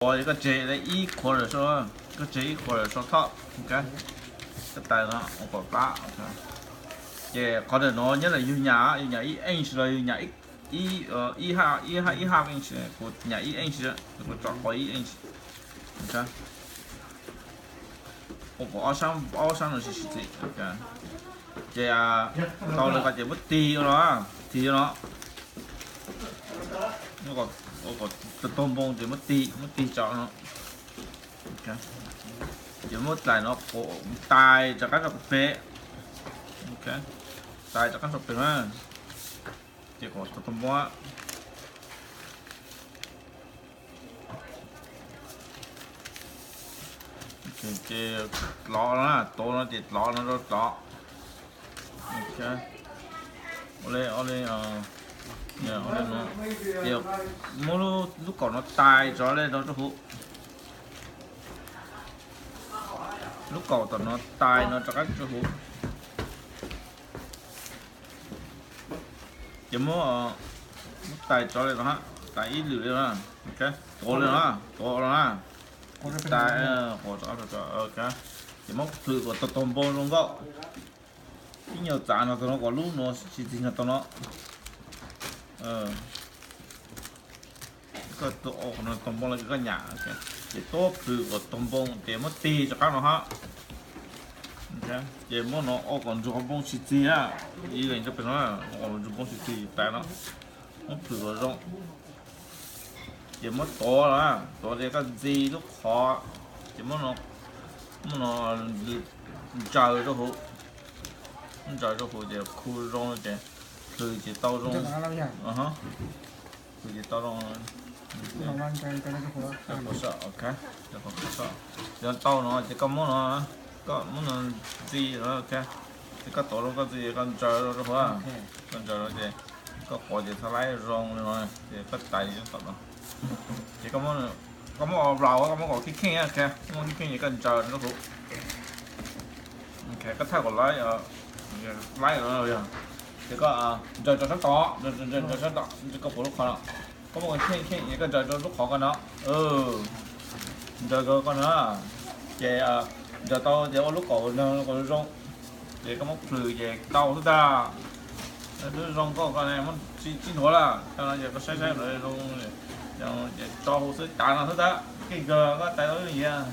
Koj tseg ib quarter so, koj tseg ib quarter so thoj, koj tais no ua kom plab. Ces qhov ntawm no nyob ntawm yus nyam, yus nyam ib inch los yus nyam ib, ib, ib half inch, kuv nyam ib inch, kuv tso qhov ib inch. Ua kom ob sab, ob sab no sib txim. Ces tau li ko ces muab tig ua no, tig ua no. Ua kom taug npoo ces muab tig, muab tig tso no. Ces muab tlais no tais rov qab rau pem. Tais rov qab rau pem na. Ces kom taug npoo. Ces lov no, tod no ces lov no rau lov. Ua li, ua li, ces muab lub kaum no tais rov li no rau hauv. Lub kaum tom no tais no rov qab rau hauv. Ces muab, muab tais rov li no, tais ib lwm li no, tuav li no, tuav no na. Tais, ces muab plhws kom taug taug npoo zoo nkauj. Ib nyuag txav no tau no kom lub no tsis txig no tau no. Koj ua qhov no taug npoo los koj nyam, ces tuab plhws kom taug npoo ces muab tig rov qab no hab. Ces muab no ua kom ntsuag npoo tsis txig na, ib leeg rau pem no, ua kom ntsuag npoo tsis txig tais no, muab plhws kom zoo. Ces muab tuav, tuav ces koj ntxi lub qhov, ces muab no, muab no ntsaws rau hauv, ntsaws rau hauv ces khu zoo ces plhws ces tau zoo. Plhws ces tau zoo. Ces tau no ces koj muab no, koj muab no ntxi, ces koj tuav rau koj ntxi, koj ntsaws rau hauv, koj ntsaws rau ces koj quav ces txhaj laib zoo li no, ces koj tais tom no. Ces koj muab, koj muab ua plaus, koj muab kom kheej kheej, muab kheej kheej ces koj ntsaws rau hauv. Koj thaj kom laib, laib no yog, ces koj ntsaws rau sab tod, ntsaws sab tod, koj puas lub qhov no, koj muab kom kheej kheej ces koj ntsaws rau lub qhov ko no. Ntsaws ko no, ces ntsaws tau ces ua lub kaum no kom zoo, ces koj muab plhws ces tau xwb tag. Lub zoo nkauj ko ne muab tsis nthuav lawm, no ces koj saib saib zoo, ces tso hauv xwb, tav no xwb tag, keej kawg koj tais tau lub yias.